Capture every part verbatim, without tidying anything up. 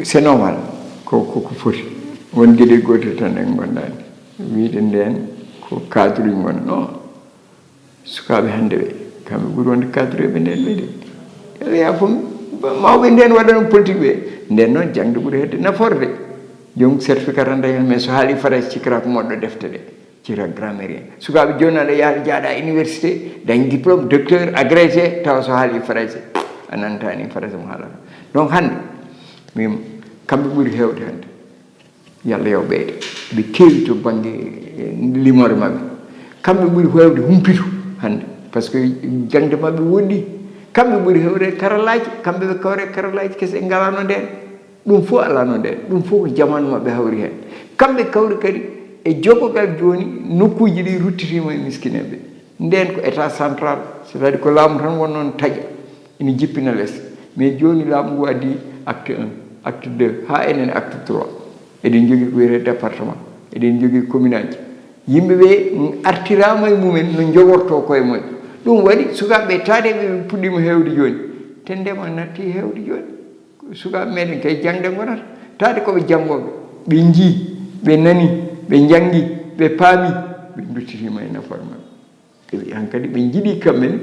C'est normal. Ko koko foti. Won geɗe gotel tan en gondani. Wiide nden ko cadre ngon. Non. Sukaaɓe hannde ɓe, kamɓe ɓuri wonde cadre ɓe nden ɓe de. Yalla yafo mi. Mawɓe nden waɗano politique ɓe. Nden noon jangde ɓuri hedde naforde. Joom certificat tan dañan, mais so haali farayse cikkata ko moɗɗo defte ɗe. Cikkata grammairien. Sukaaɓe jooni aɗa yaha jaaɗa université, dañ diplôme docteur, agrégé, tawa so haali farayse a nantani farayse mo haalata. Donc hannde min kamɓe ɓuri hewde hannde. Yalla yo ɓeyde. Ɓe keewi to bannge, eh, limoore maɓɓe. Kamɓe ɓuri heewde humpitu hannde. Parce que jaŋde maɓɓe woɗɗi. Kamɓe ɓuri heewde karallaaji. Kamɓe ɓe kawre karallaaji kese, ɓe ngalano ndeen. Ɗum fof alano ndeen. Ɗum fof ko jamaanu maɓɓe hawri heen. Kamɓe kawri kadi e jogogal jooni nokkuuji ɗi ruttitima e miskineeɓe. Ndeen ko état central, c'est-à-dire ko laamu tan wonno no taƴa. Ina jippina les. Mais jooni laamu ngu addi acte un, acte deux, haa enen acte trois. Eɗen njogii ko wiyetee département, eɗen njogii commune aji. Yimɓe ɓe artiraama e mumen no njogortoo koye mumen. Ɗum waɗi sukaaɓe ɓe taadeeɓe ɓe puɗɗiima heewde jooni. Te ndema natti heewde jooni. Sukaaɓe meɗen kay jaŋde ngonata. Taade ko ɓe janngooɓe. Ɓe njii, ɓe nanii, ɓe njanngi, ɓe paami, ɓe nduttitiima e nafoore maɓɓe. Eɓe, hankadi ɓe njiɗi kamɓe ne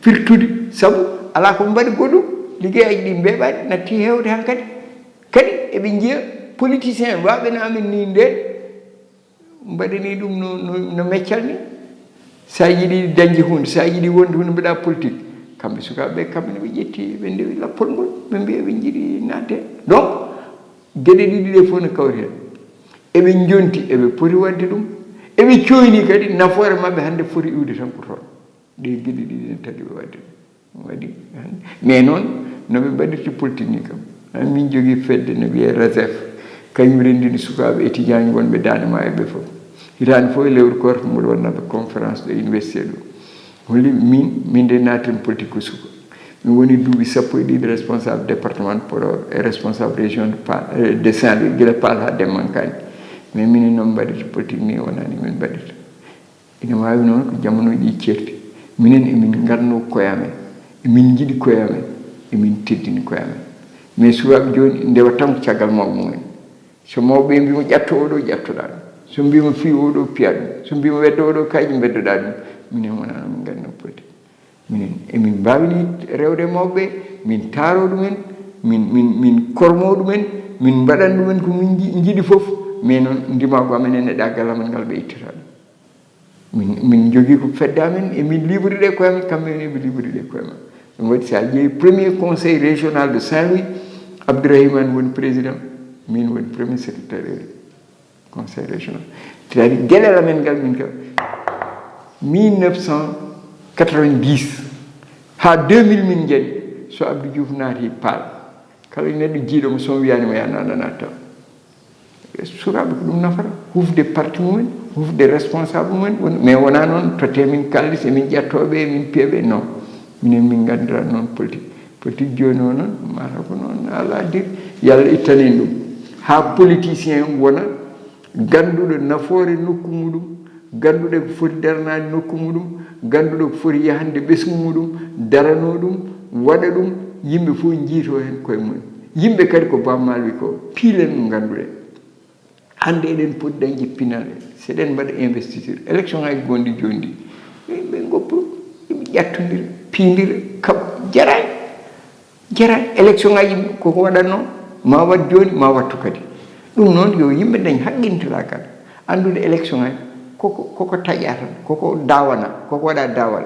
firtude, sabu alaa ko ɓe mbaɗi goɗɗum. Liggeyaaji ɗi mbeeɓaani, natti heewde hankadi. Kadi eɓe njiya politicien waɓe no amen ni nde mbaɗani ɗum no, no, no meccal ni. Sa yiɗi dañde hunde, sa yiɗi wonde hunde mbaɗa politique. Kamɓe sukaaɓe ɓe, kamɓe ne ɓe ƴetti, ɓe ndewi lappol ngol, ɓe mbiya ɓe njiɗi naatde. Donc, geɗe ɗiɗi ɗe fof no kawri heen. Eɓe njonti, eɓe poti waɗde ɗum. Eɓe cooyni kadi, nafoore maɓɓe hannde foti iwde tan ko toon. Ɗe geɗe ɗiɗi ne tagi ɓe waɗde ɗum. Ɗum waɗi hannde. Mais noon, no ɓe mbaɗirta politique ni kam. An min jogii fedde no wiyee RASEF. Kañum renndini sukaaɓe étudiant ji wonɓe Daande Maayo ɓe fof. Hitaande fof e lewru gooto mboɗo waɗana ɓe conférence ɗo université ɗo. Holli min, min de naatimi politique ko suka. Mi woni duuɓi sappo e ɗiɗi responsable département de Podor e responsable région de Pa-, eh, de Saint-Louis, gila Paal haa Demmankani. Mais minen noon mbaɗirta politique ni wonani min mbaɗirta. Ina waawi noon ko jamanooji ɗi ceerti. Minen emin nganno koye amen, emin njiɗi koye amen, emin teddini koye amen. Mais sukaaɓe jooni ndewa tan ko caggal mawɓe mumen. So mawɓe ɓe mbiima ƴatto oɗo, ƴattoɗaa ɗum. So mbiima fii oɗo, piya ɗum. So mbiima weddo oɗo, kayji mbeddoɗaa ɗum. Minen wonaa noon min nganno politique. Minen emin mbaawi ni rewde e mawɓe ɓe, min taaro ɗumen, min, min, min kormo ɗumen, min mbaɗan ɗumen ko min nji-, njiɗi fof, mais noon ndimaagu amen e neɗɗaagal amen ngal ɓe ittata ɗum. Min, min njogii ko fedde amen, emin libre ɗe koye amen, kamɓe ne eɓe libre ɗe koye amen. Ɗum waɗi so a ƴeewi premier conseil régional de Saint-Louis, Abdourahimane woni président, min woni premier secrétaire. Conseil régional. C'est-à-dire, geɗel amen ngal min ka mille neuf cent quatre-vingt-dix haa deux mille min njeɗi, so Abdou Diouf naati Paal, kala neɗɗo jiiɗo mo so wiyaani mo yaa naɗa naata. Sukaaɓe ko ɗum nafata, hufde parti mumen, hufde responsable mumen, won-, mais wonaa noon tottee min kaalis, emin ƴattoo ɓe, emin piya ɓe, non. Minen min nganndiraa noon politique. Politique jooni o noon, mataw ko noon alaa dir. Yalla ittanen ɗum. Haa politicien wona gannduɗo nafoore nokku muɗum, gannduɗo ko foti daranaade nokku muɗum, gannduɗo ko foti yahande ɓesngu muɗum, daranoo ɗum, waɗa ɗum, yimɓe fof njiitoo heen koye mumen. Yimɓe kadi ko Baaba Maal wi ko, piilen mo ngannduɗen. Hannde eɗen poti dañde pinal, so eɗen mbaɗa investiture, élection ngaji gonɗi jooni ɗi, yimɓe ngoppa, yimɓe ƴattondira, piindira, kaɓa, jaraani. Jaraani. Élection ngaji koko waɗatno, ma waɗ jooni, ma wattu kadi. Ɗum noon, yo yimɓe dañ haqqintelaagal, anndude élection ngaji koko, koko taƴa tan, koko daawana, koko waɗa daawal.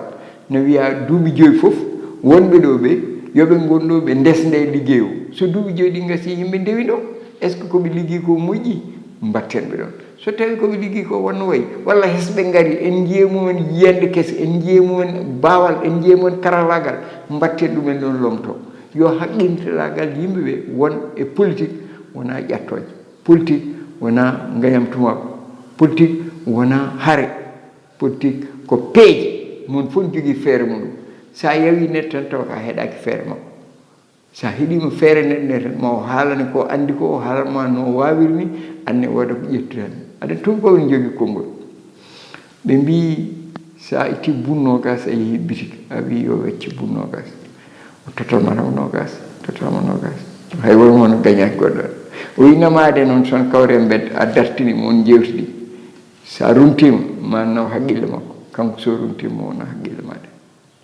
No wiya duuɓi joyi fof, wonɓe ɗo ɓe, yo ɓe ngon ɗo, ɓe ndesda e liggey o. So duuɓi joyi ɗi ngasi, yimɓe ndewi ɗo, est-ce que ko ɓe liggii ko moƴƴi? Mbatten ɓe ɗon. So tawi ko ɓe liggii ko wonno wayi, walla hes ɓe ngari, en njiyii mumen yiyannde kese, en njiyii mumen baawal, en njiyii mumen karallaagal, mbatten ɗumen ɗon lomto. Yo haqqintelaagal yimɓe ɓe won e politique, wonaa ƴattooje. Politique wonaa ngayam tumaako. Politique wonaa hare. Politique ko peeje. Mon fof jogii feere muɗum. So a yawii neɗɗo tan, tawa ko a heɗaaki feere makko. So a heɗiima feere neɗɗo nde tan, ma o haalane ko anndi ko, o haalan ma no o waawiri ni, anne wooda ko ƴettuɗaa. Aɗa tuuba ko ɓe njogii konngol. Ɓe mbii, so a itti bun noogas, a yehi bitik, a wii yo wecce bun noogas. O tottama tan ko noogas, tottama noogas. Hay won hono gañaaki goɗɗo. O wi namaade noon, son kawre mbed a dartini mo, on njeewtidi. So a runtiima, ma naw haqqille makko. Kanko so runtiima, mo wona haqqille ma de.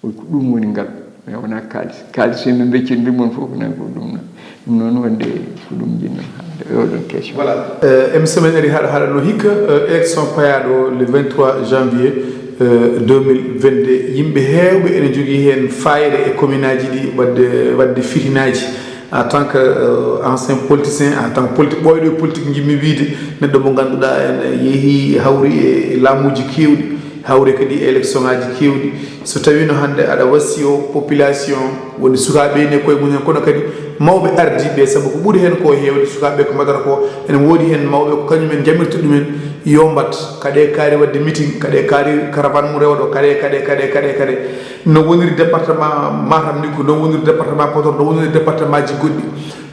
O wi ko ɗum woni ngal, mais wonaa kaalis. Kaalis, so min mbeccin mbi mon fof ko nan ko ɗum na. Ɗum noon wonde ko ɗum njiɗmi haalde e oɗon question. Voilà. Eh, M C M N ari haɗa, haɗa no hikka, eh, élection payaaɗo le vingt-trois janvier, eh, deux mille vingt-deux. Yimɓe heewɓe ene njogii heen faayida e commune aji ɗi, waɗde, waɗde fitinaaji. En tant que, euh, ancien politicien, en tant que politi-, ɓooyɗo e politique, njiɗmi wiyde neɗɗo mo ngannduɗaa ene yehi, hawri e laamuuji keewɗi, hawri kadi e élection ŋaaji keewɗi. So tawiino hannde aɗa wasiyoo population, woni sukaaɓe ne koye mumen, kono kadi mawɓe ardiiɓe, sabu ko ɓuri heen ko heewde sukaaɓe ko mbaɗata ko, ene woodi heen mawɓe ko kañum en njamirta ɗumen, yo mbat, kaɗe kaari waɗde meeting, kaɗe kaari caravane mum rewa ɗo, kaɗe, kaɗe, kaɗe, kaɗe, kaɗe. No woniri département Matam ni, ko no woniri département Podor, no woniri département ji goɗɗi.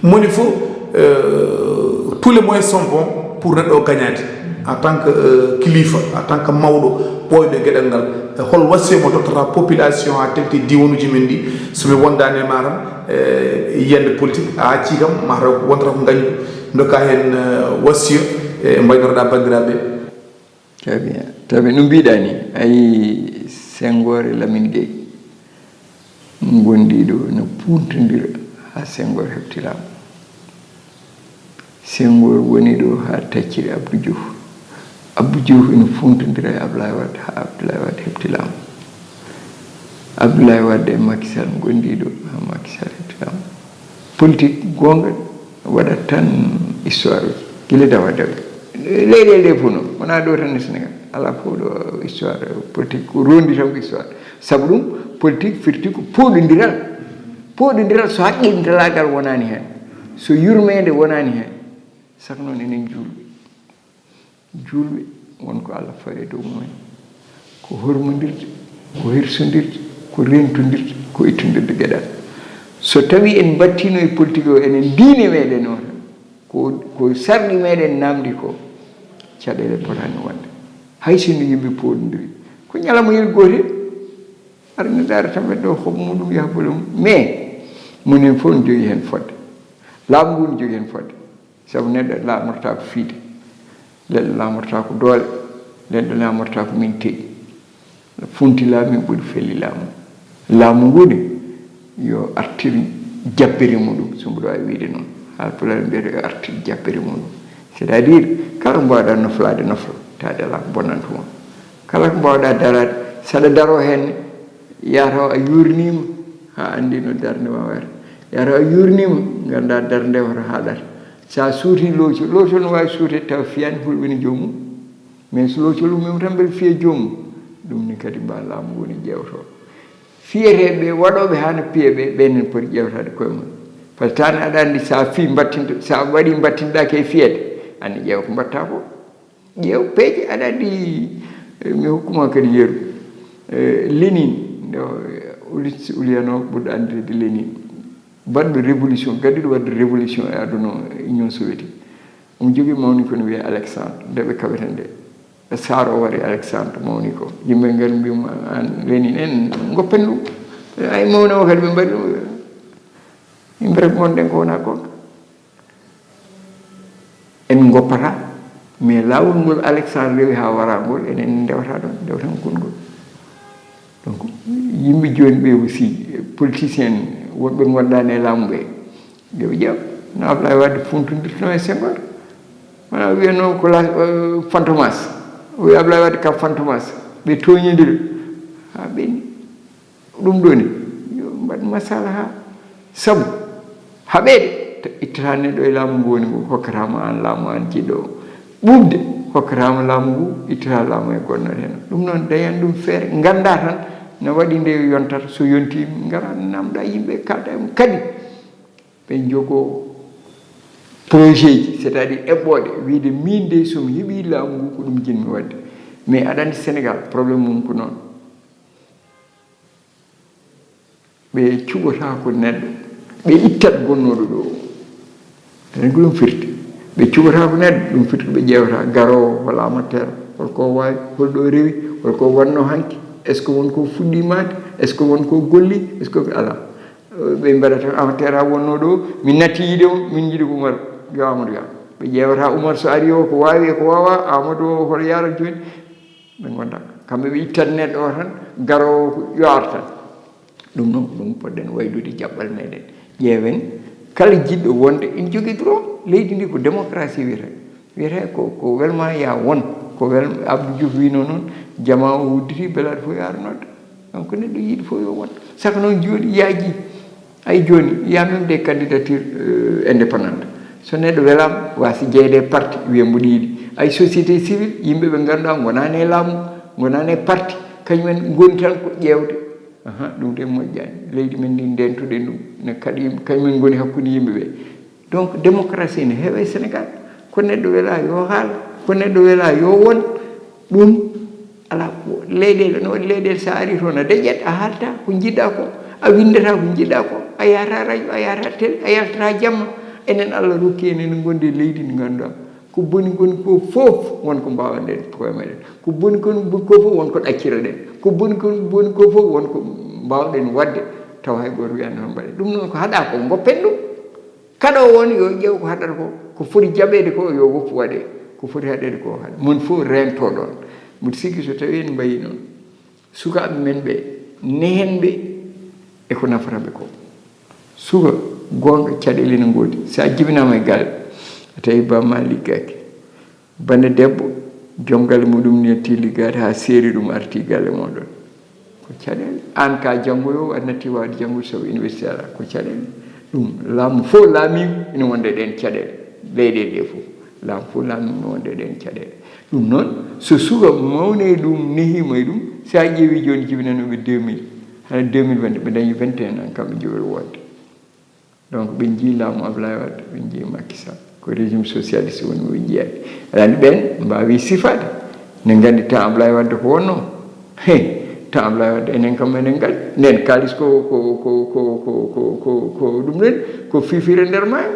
Moni fof, euh, tous les moyens sont bons pour neɗɗo o gañaade. En tant que, euh, kilifa, en tant que mawɗo, ɓooyɗo e geɗal ngal, e hol wasiya mo tottata population haa tengti diwanuuji men ɗi? So mi wondaani e Matam, e yiyannde politique, a accii kam, mataw wontata ko ngañgu, ndokka heen, euh, wasiya, e mbaynorɗa banndiraaɓe. Très bien. Tawi no mbiɗa ni, ayi, Senghor e Lamine Gueye ngondiiɗo no puuntondira haa Senghor heɓti laamu. Senghor woni ɗo haa tacciri Abdou Diouf. Abdou Diouf ina fuuntondira e Abdoulaye Wade haa Abdoulaye Wade heɓti laamu. Abdoulaye Wade e Macky Sall ngondiiɗo haa Macky Sall heɓti laamu. Politique goonga waɗat tan histoire uji. Gila dawa dawi. Leyɗeele ɗe fof noon. Wonaa ɗo tan e Sénégal. Alaa fof ɗo histoire politique ko rondi tan ko histoire. Sabu ɗum, politique firti ko pooɗondiral. Pooɗondiral so haqqilntalaagal wonaani heen. So yurmeende wonaani heen. Saka noon enen juulɓe. Juulɓe won ko Allah fawi e dow mumen. Ko hormondirde, ko hirsondirde, ko rentondirde, ko ittondirde geɗal. So tawi en mbattino e politique o, enen diine meɗen o tan, ko, ko sarɗi meɗen namdi ko, caɗeele potani wonde. Hay sinno yimɓe pooɗondiri, ko ñalawma yel gootel, ara ne daara tan ɓe ɗo hoɓ muɗum yaha bolum. Mais, moni fof ne jogii heen fodde. Laamu ngu ne jogii heen fodde. Sabu neɗɗo laamortaa ko fiide, neɗɗo laamortaa ko doole, neɗɗo laamortaa ko min teyi. Funti laamu ɓuri felli laamu. Laamu ngu ne yo artir jabbere muɗum, so mboɗo waawi wiyde noon. Haalpulaar mbiyata yo artir jabbere muɗum. C'est-à-dire, kala ko mbaawɗaa noflaade, nofla, taade alaa ko bonnanta ma. Kala ko mbaawɗaa daraade, so aɗa daroo heen, yataw a yuurniima, haa anndi no darnde ma wayata. Yataw a yuurniima, nganndaa darnde nde hoto haaɗata. So a suutii looco, looco no waawi suuteede tawa fiyaani hol woni joomum. Mais so looco lummima tan mbeɗa fiya joomum. Ɗum ni kadi mbaa laamu woni ƴeewtoo. Fiyeteeɓe, waɗooɓe haa no piya ɓe, ɓen ne poti ƴeewtaade koye mum. Par ce que tan aɗa anndi so a fii mbattinto, so a waɗii mbattinɗaaki e fiyeede, anndi ƴeew ko mbaɗtaa ko. Ƴeew peeje, aɗa anndi, eh, mi hokkuma kadi yeru. Eh, Lénine, ɗo, eh, Ulrich Ulyanov ɓurɗo anndireede Lénine. Baɗɗo révolution, gadduɗo waɗde révolution e aduna o, Union soviétique. Omo jogii mawni ko no wiyee Alexandre, nde ɓe kaɓata nde. E Saar o wari Alexandre mawni ko. Yimɓe ngari mbiya mo, "Aan Lénine en ngoppen ɗum." Ay mawni o kadi ɓe mbaɗi ɗum. Yimɓe rek ngonɗen ko wonaa goonga. En ngoppataa, mais laawol ngol Alexandre rewi haa waraa ngol, enen ndewataa ɗoon, ndewten konngol. Donc, yimɓe jooni ɓe aussi, politicien wonɓe ngondaani e laamu ɓe, yo ɓe ƴeew no Ablaye Wade funtondirtino e Senghor. Wona wiyatnoo ko la, euh, Fantomas. O wiya Ablaye Wade ka Fantomas. Ɓe tooñondira. Haa ɓenni. Ɗum ɗoo ni, yo mbaɗ masalaha. Sabu, haɓeede, ittataa neɗɗo e laamu ngu woni ngu, hokkataama aan laamu aan jiɗɗo o. Ɓuuɓde, hokkataama laamu ngu, ittataa laamu e gonnooɗo heen. Ɗum noon, dañan ɗum feere, nganndaa tan, no waɗi nde yontata, so yontii, ngara namda yimɓe, kaalda e mum. Kadi, ɓe njogoo projet ji, c'est-à-dire eɓɓooɗe, wiyde miin de, so mi heɓii laamu ngu, ko ɗum njiɗmi waɗde. Mais aɗa anndi Sénégal, problème mum ko noon. Ɓe cuɓotaako neɗɗo, ɓe ittat gonnooɗo ɗo. Enen ko ɗum firti. Ɓe cuɓotaako neɗɗo, ɗum firti ko ɓe ƴeewata garoowo, hol amateur, hol ko waawi, hol ɗo rewi, hol ko wonno hanki, est-ce que won ko fuɗɗiimaade, est-ce que won ko golli, est-ce que alaa. Ɓe mbaɗata, "Amadou Terra wonno ɗo, min natti yiide mo, min njiɗi ko Umar, yo Amadou yaa." Ɓe ƴeewata Umar so ari o, ko waawi e ko waawaa, Amadou o hoto yaara jooni. Ɓe ngonda. Kamɓe ɓe ittan neɗɗo o tan, garoowo ko yo ar tan. Ɗum noon, ɗum poɗɗen waylude jaɓɓal meɗen. Ƴeewen, kala jiɗɗo wonde ene jogii droit. Leydi ndi ko démocratie wiyata. Wiyata ko, ko welma ya won. Ko wel Abdou Diouf wino noon, jama o udditi, belaɗo fof yo ar nodda. Donc neɗɗo yiɗi fof yo won. Saka noon jooɗi yaaji. Ay jooni, il y a même des candidatures, euh, indépendantes. So neɗɗo welaama, waasi jeyde e parti, wiya mboɗo yiɗi. Ay société civile, yimɓe ɓe ngannduɗaa ngonaani e laamu, ngonaani e parti, kañumen ngoni tan ko ƴeewde. Aha, ɗum de moƴƴaani. Leydi men ndi ndentuɗen ɗum, ne kadi yimɓe, kañumen ngoni hakkunde yimɓe ɓe. Donc démocratie ne heewa e Sénégal. Ko neɗɗo wela yo haal, ko neɗɗo wela yo won. Ɗum alaa ko leyɗeele, no waɗi leyɗeele, so a ari toon a dañat, a haalta ko njiɗɗa ko, a winndata ko njiɗɗa ko, a yahata radio, a yahata télé, a yaltata jamma. Enen Allah rokki en, enen ngondi e leydi ndi ngannduɗaa ko boni ngoni ko fof won ko mbaawanɗen koye meɗen. Ko boni kon ko fof won ko ɗacciraɗen. Ko boni kon boni ko fof won ko mbaawɗen waɗde tawa hay gooto wiyaani hono mbaɗen. Ɗum noon ko haɗa ko ngoppen ɗum. Kala o won yo ƴeew ko haɗata ko, ko foti jaɓeede ko yo woppu waɗe, ko foti haɗeede ko haɗe. Mon fof reento ɗoon. Mboɗo sikki so tawii en mbayi noon, sukaaɓe men ɓe, nehen ɓe e ko nafata ɓe ko. Suka goonga caɗeele ene ngoodi. So a jibinaama e galle, a tawi bamma liggaaki. Bane debbo, joom galle muɗum ne yettii liggaade haa seeri ɗum arti galle mooɗon. Ko caɗeele. Aan ka janngoyo, a natti waawde janngude sabu université alaa. Ko caɗeele. Ɗum laamu fof laamiigu ina wonde ɗeen caɗeele. Leyɗeele ɗe fof. Laamu fof laamiigu ina wonde ɗeen caɗeele. Ɗum noon, so suka mawni e ɗum, nehiima e ɗum, so a ƴeewi jooni jibinanooɓe deux mille, hana deux mille vingt, ɓe dañi vingt et un ans, kamɓe jogori wonde. Donc, ɓe njii laamu Ablaye Wade, ɓe njii Macky Sall. Ko régime socialiste woni, ɓe njiyaani. Aɗa anndi ɓeen mbaawi sifaade. Ne nganndi temps Ablaye Wade ko wonno. He, temps Ablaye Wade enen kam enen nganndi. Nden kaalis ko, ko, ko ɗum ɗen, ko fifire nder maayo.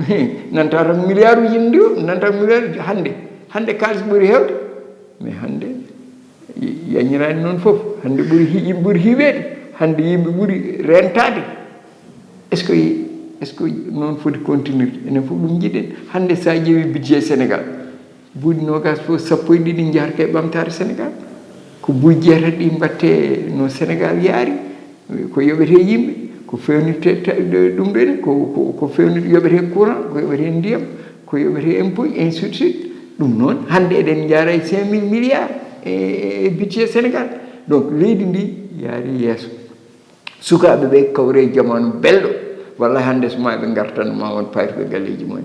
He, nanta tan milliard uji ndi o, nanta milliard uji hannde. Hannde kaalis ɓuri heewde. Mais hannde, yañiraani noon fof. Hannde ɓuri hi-, yimɓe ɓuri hiiweede. Hannde yimɓe ɓuri rentaade. Est-ce que, est-ce que noon foti continuer? Enen fof ɗum njiɗen. Hannde so a ƴeewi budget Sénégal, buuɗi noogaas fof, sappo e ɗiɗi njahata e ɓamtaare Sénégal. Ko buuɗi jeetati ɗi mbatte no Sénégal yaari, ko yoɓete yimɓe, ko fewnirte ta-, ɗum ɗon, ko, ko, ko fewnirte yoɓete courant, ko yoɓete ndiyam, ko yoɓete impôt, ainsi de suite. Ɗum noon, hannde eɗen njaara e cinq mille milliards e, e budget Sénégal. Donc, leydi ndi yaari yeeso. Sukaaɓe ɓe kawre e jamaanu belɗo, walla hannde so ma ɓe ngartan ma won paytuɓe galleeji mumen.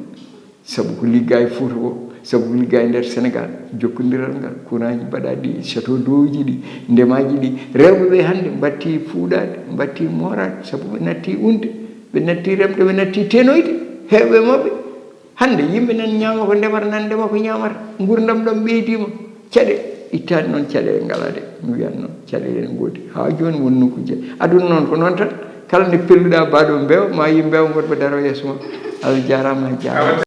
Sabu ko ligga e Fuuta ko, sabu ko ligga e nder Sénégal, jokkondiral ngal, courant ji mbaɗaaɗi, château d'eau ji ɗi, ndemaaji ɗi. Rewɓe ɓe hannde mbattii fuuɗaade, mbattii mooraade, sabu ɓe natti unde, ɓe natti remde, ɓe natti tenoyde, heewɓe maɓɓe. Hannde yimɓe nan ñaama ko ndemata, nan ndema ko ñaamata. Nguurndam ɗam ɓeydiima. Caɗe ittaani noon, caɗeele ngalaa de. Mi wiyan noon, caɗeele ene ngoodi. Haa jooni won nokkuuji. Aduna noon ko noon tan. Kala nde pelluɗaa baaɗo mbeewa, ma yimɓe mbeewa ngonɓe daro yeeso ma. Allah jaaraama, a jaaraama.